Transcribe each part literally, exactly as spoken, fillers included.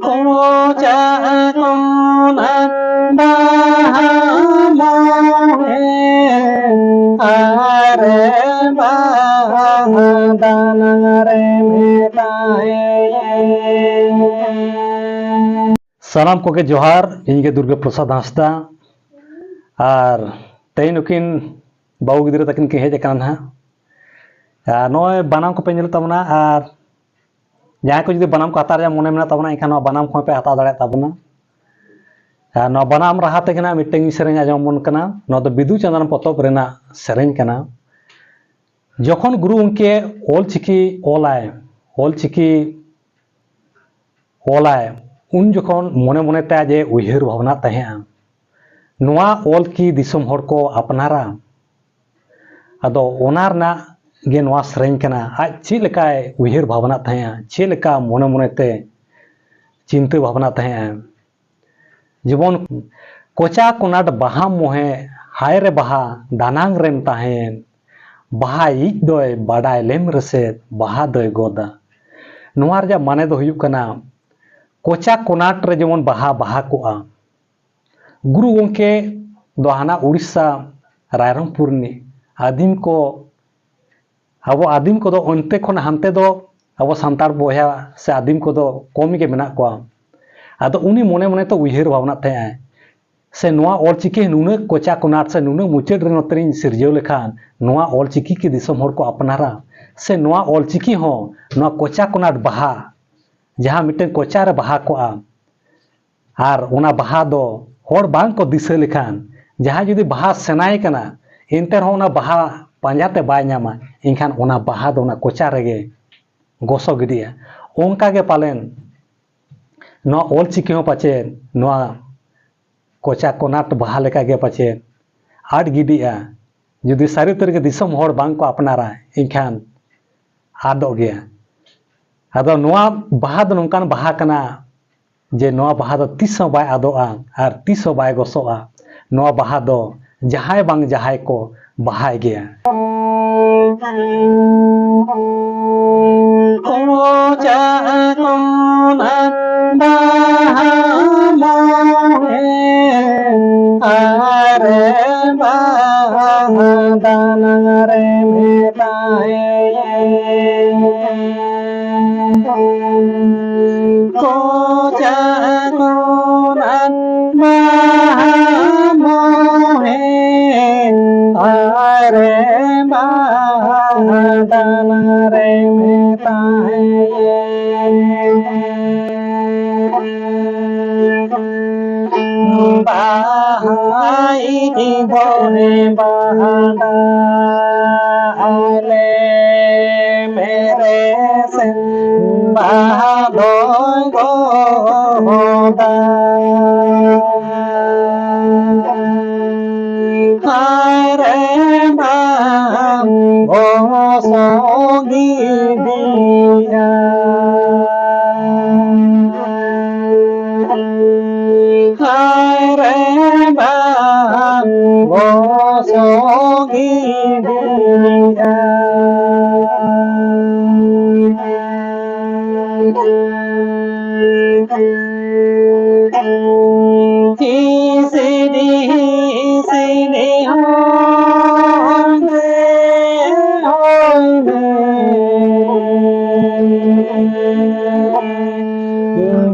ᱠᱚᱪᱟ ᱠᱚᱱᱟ ᱵᱟᱦᱟ ᱢᱚᱦᱮ, ᱟᱨᱮ ᱵᱟᱦᱟ ᱫᱟᱱᱟᱝ ᱨᱮ ᱢᱮᱛᱟᱭ᱾ ᱥᱟᱱᱟᱢ ᱠᱚᱜᱮ ᱡᱚᱦᱟᱨ, ᱤᱧ ᱜᱮ ᱫᱩᱨᱜᱟᱹ ᱯᱨᱚᱥᱟᱫᱽ ᱦᱟᱸᱥᱫᱟ᱾ ᱟᱨ ᱛᱮᱦᱮᱧ ᱱᱩᱠᱤᱱ ᱵᱟᱹᱦᱩ ᱜᱤᱫᱽᱨᱟᱹ ᱛᱟᱹᱠᱤᱱ ᱠᱤᱱ ᱦᱮᱡ ᱟᱠᱟᱱᱟ ᱱᱟᱦᱟᱜ᱾ ᱟᱨ ᱱᱚᱜᱼᱚᱭ ᱵᱟᱱᱟᱢ ᱠᱚᱯᱮ ᱧᱮᱞᱮᱫ ᱛᱟᱵᱚᱱᱟ, ᱟᱨ ᱡᱟᱦᱟᱸᱭ ᱠᱚ ᱡᱩᱫᱤ ᱵᱟᱱᱟᱢ ᱠᱚ ᱦᱟᱛᱟᱣ ᱨᱮᱭᱟᱜ ᱢᱚᱱᱮ ᱢᱮᱱᱟᱜ ᱛᱟᱵᱚᱱᱟ, ᱮᱱᱠᱷᱟᱱ ᱱᱚᱣᱟ ᱵᱟᱱᱟᱢ ᱠᱚᱦᱚᱸ ᱯᱮ ᱦᱟᱛᱟᱣ ᱫᱟᱲᱮᱭᱟᱜ ᱛᱟᱵᱚᱱᱟ᱾ ᱟᱨ ᱱᱚᱣᱟ ᱵᱟᱱᱟᱢ ᱨᱟᱦᱟ ᱛᱮᱜᱮ ᱱᱟᱜ ᱢᱤᱫᱴᱟᱝ ᱥᱮᱨᱮᱧ ᱟᱸᱡᱚᱢ ᱟᱵᱚᱱ ᱠᱟᱱᱟ᱾ ᱱᱚᱣᱟ ᱫᱚ ᱵᱤᱫᱩ ᱪᱟᱸᱫᱟᱱ ᱯᱚᱛᱚᱵ ᱨᱮᱱᱟᱜ ᱥᱮᱨᱮᱧ ᱠᱟᱱᱟ᱾ ᱡᱚᱠᱷᱚᱱ ᱜᱩᱨᱩ ᱜᱚᱢᱠᱮ ᱚᱞ ᱪᱤᱠᱤ ᱚᱞᱟᱭ, ᱚᱞ ᱪᱤᱠᱤ ᱚᱞᱟᱭ, ᱩᱱ ᱡᱚᱠᱷᱚᱱ ᱢᱚᱱᱮ ᱢᱚᱱᱮᱛᱮ ᱟᱡ ᱮ ᱩᱭᱦᱟᱹᱨ ᱵᱷᱟᱵᱽᱱᱟᱜ ᱛᱟᱦᱮᱸᱜᱼᱟ, ᱱᱚᱣᱟ ᱚᱞ ᱠᱤ ᱫᱤᱥᱚᱢ ᱦᱚᱲ ᱠᱚ ᱟᱯᱱᱟᱨᱟ? ᱟᱫᱚ ᱚᱱᱟ ᱨᱮᱱᱟᱜ ᱜᱮ ᱱᱚᱣᱟ ᱥᱮᱨᱮᱧ ᱠᱟᱱᱟ᱾ ᱟᱡ ᱪᱮᱫ ᱞᱮᱠᱟᱭ ᱩᱭᱦᱟᱹᱨ ᱵᱷᱟᱵᱽᱱᱟᱜ ᱛᱟᱦᱮᱸᱜᱼᱟ, ᱪᱮᱫ ᱞᱮᱠᱟ ᱢᱚᱱᱮ ᱢᱚᱱᱮᱛᱮ ᱪᱤᱱᱛᱟᱹ ᱵᱷᱟᱵᱽᱱᱟᱜ ᱛᱟᱦᱮᱸᱜᱼᱟ᱾ ᱡᱮᱢᱚᱱ, ᱠᱚᱪᱟ ᱠᱚᱱᱟᱴ ᱵᱟᱦᱟ ᱢᱚᱦᱮ, ᱦᱟᱭ ᱨᱮ ᱵᱟᱦᱟ ᱫᱟᱱᱟᱝ ᱨᱮᱢ ᱛᱟᱦᱮᱸᱱ, ᱵᱟᱦᱟ ᱤᱡ ᱫᱚᱭ ᱵᱟᱰᱟᱭ ᱞᱮᱢ ᱨᱮᱥᱮᱫ, ᱵᱟᱦᱟ ᱫᱚᱭ ᱜᱚᱫᱟ᱾ ᱱᱚᱣᱟ ᱨᱮᱭᱟᱜ ᱢᱟᱱᱮ ᱫᱚ ᱦᱩᱭᱩᱜ ᱠᱟᱱᱟ, ᱠᱚᱪᱟ ᱠᱚᱱᱟᱴ ᱨᱮ ᱡᱮᱢᱚᱱ ᱵᱟᱦᱟ ᱵᱟᱦᱟ ᱠᱚᱜᱼᱟ, ᱜᱩᱨᱩ ᱜᱚᱢᱠᱮ ᱫᱚ ᱦᱟᱱᱟ ᱩᱲᱤᱥᱥᱟ ᱨᱟᱭᱨᱚᱝᱯᱩᱨ ᱨᱤᱱᱤᱡ᱾ ᱟᱹᱫᱤᱢ ᱠᱚ, ᱟᱵᱚ ᱟᱹᱫᱤᱢ ᱠᱚᱫᱚ ᱚᱱᱛᱮ ᱠᱷᱚᱱ ᱦᱟᱱᱛᱮ ᱫᱚ ᱟᱵᱚ ᱥᱟᱱᱛᱟᱲ ᱵᱚᱭᱦᱟ ᱥᱮ ᱟᱹᱫᱤᱢ ᱠᱚᱫᱚ ᱠᱚᱢ ᱜᱮ ᱢᱮᱱᱟᱜ ᱠᱚᱣᱟ᱾ ᱟᱫᱚ ᱩᱱᱤ ᱢᱚᱱᱮ ᱢᱚᱱᱮ ᱛᱮ ᱩᱭᱦᱟᱹᱨ ᱵᱷᱟᱵᱽᱱᱟᱜ ᱛᱟᱦᱮᱸᱜᱼᱟᱭ, ᱥᱮ ᱱᱚᱣᱟ ᱚᱞᱪᱤᱠᱤ ᱱᱩᱱᱟᱹᱜ ᱠᱚᱪᱟ ᱠᱚᱱᱟᱴ ᱥᱮ ᱱᱩᱱᱟᱹᱜ ᱢᱩᱪᱟᱹᱫ ᱨᱮ ᱱᱚᱛᱮᱨᱤᱧ ᱥᱤᱨᱡᱟᱹᱣ ᱞᱮᱠᱷᱟᱱ, ᱱᱚᱣᱟ ᱚᱞᱪᱤᱠᱤ ᱠᱤ ᱫᱤᱥᱚᱢ ᱦᱚᱲ ᱠᱚ ᱟᱯᱱᱟᱨᱟ? ᱥᱮ ᱱᱚᱣᱟ ᱚᱞᱪᱤᱠᱤ ᱦᱚᱸ ᱱᱚᱣᱟ ᱠᱚᱪᱟ ᱠᱚᱱᱟᱴ ᱵᱟᱦᱟ, ᱡᱟᱦᱟᱸ ᱢᱤᱫᱴᱮᱱ ᱠᱚᱪᱟ ᱨᱮ ᱵᱟᱦᱟ ᱠᱚᱜᱼᱟ, ᱟᱨ ᱚᱱᱟ ᱵᱟᱦᱟ ᱫᱚ ᱦᱚᱲ ᱵᱟᱝ ᱠᱚ ᱫᱤᱥᱟᱹ ᱞᱮᱠᱷᱟᱱ, ᱡᱟᱦᱟᱸᱭ ᱡᱩᱫᱤ ᱵᱟᱦᱟ ᱥᱟᱱᱟᱭᱮ ᱠᱟᱱᱟ, ᱮᱱᱛᱮ ᱨᱮᱦᱚᱸ ᱚᱱᱟ ᱵᱟᱦᱟ ᱯᱟᱸᱡᱟ ᱛᱮ ᱵᱟᱭ ᱧᱟᱢᱟ, ᱮᱱᱠᱷᱟᱱ ᱚᱱᱟ ᱵᱟᱦᱟ ᱫᱚ ᱚᱱᱟ ᱠᱚᱪᱟ ᱨᱮᱜᱮ ᱜᱚᱥᱚ ᱜᱤᱰᱤᱜᱼᱟ᱾ ᱚᱱᱠᱟ ᱜᱮ ᱯᱟᱞᱮᱱ ᱱᱚᱣᱟ ᱚᱞᱪᱤᱠᱤ ᱦᱚᱸ ᱯᱟᱪᱮᱫ ᱱᱚᱣᱟ ᱠᱚᱪᱟ ᱠᱚᱱᱟᱴ ᱵᱟᱦᱟ ᱞᱮᱠᱟ ᱜᱮ ᱯᱟᱪᱮᱫ ᱟᱫ ᱜᱤᱰᱤᱜᱼᱟ᱾ ᱡᱩᱫᱤ ᱥᱟᱹᱨᱤ ᱩᱛᱟᱹᱨ ᱜᱮ ᱫᱤᱥᱚᱢ ᱦᱚᱲ ᱵᱟᱝ ᱠᱚ ᱟᱯᱱᱟᱨᱟ, ᱮᱱᱠᱷᱟᱱ ᱟᱫᱚᱜ ᱜᱮᱭᱟ᱾ ᱟᱫᱚ ᱱᱚᱣᱟ ᱵᱟᱦᱟ ᱫᱚ ᱱᱚᱝᱠᱟᱱ ᱵᱟᱦᱟ ᱠᱟᱱᱟ ᱡᱮ ᱱᱚᱣᱟ ᱵᱟᱦᱟ ᱫᱚ ᱛᱤᱥ ᱦᱚᱸ ᱵᱟᱭ ᱟᱫᱚᱜᱼᱟ ᱟᱨ ᱛᱤᱥ ᱦᱚᱸ ᱵᱟᱭ ᱜᱚᱥᱚᱜᱼᱟ᱾ ᱱᱚᱣᱟ ᱵᱟᱦᱟ ᱫᱚ ᱡᱟᱦᱟᱸᱭ ᱵᱟᱝ ᱡᱟᱦᱟᱸᱭ ᱠᱚ ᱵᱟᱦᱟᱭ ᱜᱮᱭᱟ᱾ ᱛᱟᱦᱮᱸᱭᱮᱱ᱾ ᱵᱟᱦᱟᱭ ᱫᱚᱨᱮ ᱵᱟᱦᱟ ᱰᱟᱦᱟᱨᱮ ᱢᱮᱨᱮ ᱥᱮᱱ ᱵᱟᱦᱟ ᱫᱚᱭ ᱜᱚᱫᱟ᱾ ᱦᱟᱭ ᱨᱮ ᱵᱟᱝ ᱜᱚᱥᱚ ᱜᱤᱰᱤᱭᱟ᱾ ᱦᱟᱭ ᱨᱮ ᱵᱟᱝ ᱜᱚᱥᱚ ᱜᱤᱰᱤᱭᱟ᱾ ᱦᱤᱥᱤᱰᱤ ᱦᱤᱥᱤᱰᱤ ᱦᱚᱭ ᱢᱮ, ᱦᱚᱭ ᱢᱮ᱾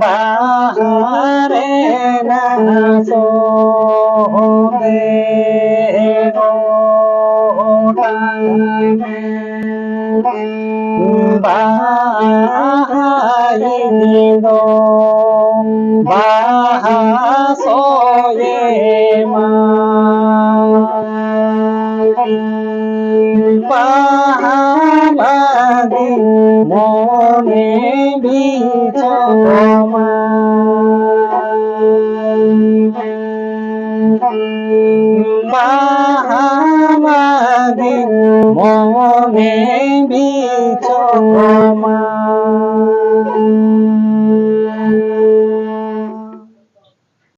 ᱵᱟᱦᱟ ᱨᱮᱱᱟᱜ ᱥᱚᱸᱫᱮ ᱚᱴᱟᱝ ᱢᱮ᱾ ᱵᱟᱦᱟ ᱤᱫᱤ ᱫᱚ ᱵᱟᱦᱟ ᱥᱚᱭᱮ ᱢᱟ᱾ ᱵᱟᱦᱟ ᱞᱟᱹᱜᱤᱫ ᱢᱚᱱᱮ ᱵᱤᱪᱷᱚᱢᱟ᱾ ᱵᱟᱦᱟ ᱞᱟᱹᱜᱤᱫ ᱢᱚᱱᱮ ᱵᱤᱪᱷᱚᱢᱟ᱾